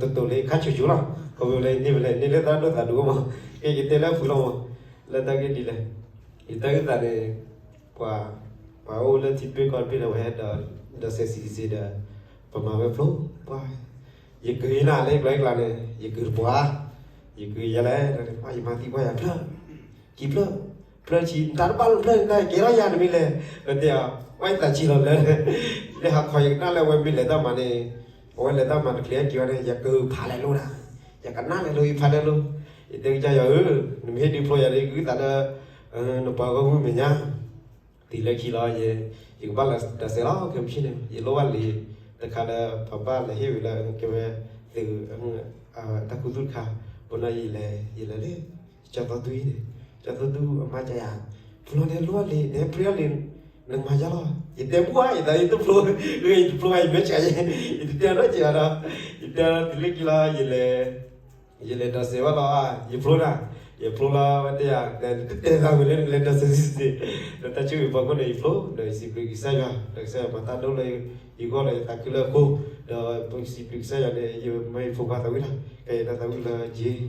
တတိၤလၢခါဆူၣ်ဆူၣ်လီၤ. ခီဖျိလၢန့ၢ်ဝဲလဲၣ် န့ၢ်လၢသးဒိၣ်သးဒိၣ်မး, ကဲယတဲလၢဖုလီၤမး, လၢတၢ်ဂ့ၢ်ဒ်လဲၣ်, ယတၢ်အုၣ်သးန့ၣ်, ပှၤ, ပှၤအိၣ်လၢထံဘ့ၣ်ကီၢ်တဘ့ၣ်လၢဝဲဟဲဒီး, ဒီးစဲးစံးတစ့ဒီး, ပမၤဝဲဖျိ, ပှၤ, ယကုၤနၤလၢကျီၤကျါန့ၣ် ယကုၤတပှၢ်, ယကုၤယဲလဲၣ်, ယမၤသံကွၢ်ယၤဖျၢၣ်, ခံဖျၢၣ်, ဖျၢၣ်ဆံ, တၢ်တဘၣ်လၢဖျၢၣ်န့ၣ် တၢ်ကဲထီၣ်ယၤတမ့ၢ်လဲၣ်, ပတဲအီၤ, ဝဲယသးဆံးလီၤလၢ, လၢဟးခီယကနၣ်လၢအဝဲမ့ၢ်လဲၤတၢ်မၤန့ၣ်, အဝဲလဲၤတၢ်မၤတချုးဟဲက့ၤဝဲန့ၣ် ယကုၤဖးလဲၣ်လိာ်ဒၣ်, ယကနၣ်လဲၣ်လိာ်ယဖးလဲၣ်လိာ်, ယတဲကစၢ်ယွၤဧၢ, နမ့ၢ်ဟ့ၣ်ဒုးဖျိယၤဒီး ယကအုၣ်သးလၢ, နပှၤဂီၢ်မုၢ်မဲာ်ညါ တုၤလၢခံလီၤ, ယကဘၣ်လၢဒီးစဲးလီၤ ခဲမုၢ်ဆ့ၣ်န့ၣ် ယလိၣ်ဘၣ်လံၤတခါလၢ ပှၤဘၣ်လဲၤဟ့ၣ်ဝံၤလၢကဲဝဲသုး, တၢ်ခူသူၣ်တခါ, ပနီၢ်ယလဲၤ ယလဲၤလၢ, ကၠီသီဒူအံၤန့ၣ်, ကၠီသီဒူအမါကယၤ, ဖျိန့ၣ်လိၣ်လံၤ နဲဖျိလံၤ, နမၤယါလီၤ, ယတဲဘူၣ်ဧါ ယသးယတဖျိ, ယတဖျိဘၣ် ယမ့ၢ်ဆဲးယဲ, ယတတဲနီတစဲးဘၣ်ဒီး, ယတဲတုၤလၢခံလီၤ ယလဲၤ ယလဲၤဒီးစဲးဘၣ်လီၤ, ယဖျိဒၣ်, ယဖျိလီၤဝဲတဲယၤ, နတတဲသးဝံၤလၢနလဲၤဒီးစဲးစံးစ့, ဒီးတၢ်ဆိၣ်ဂ့ၤဖီခိၣ်န့ၣ် ယဖျိ, ဒီးယစံးဘျုးကစၢ်ယွၤ, ဒီးကစၢ်ယွၤမၤတၢ်ဒိၣ်လၢယဂီၢ်လၢယသးခုလၢအဃိ, ဒီးယစံးဘျုးကစၢ်ယွၤန့ၣ် ယမၤယဖိခွါသးဝံၣ်လီၤ, ကဲယတၢ်သးဝံၣ်လၢယ့ၣ်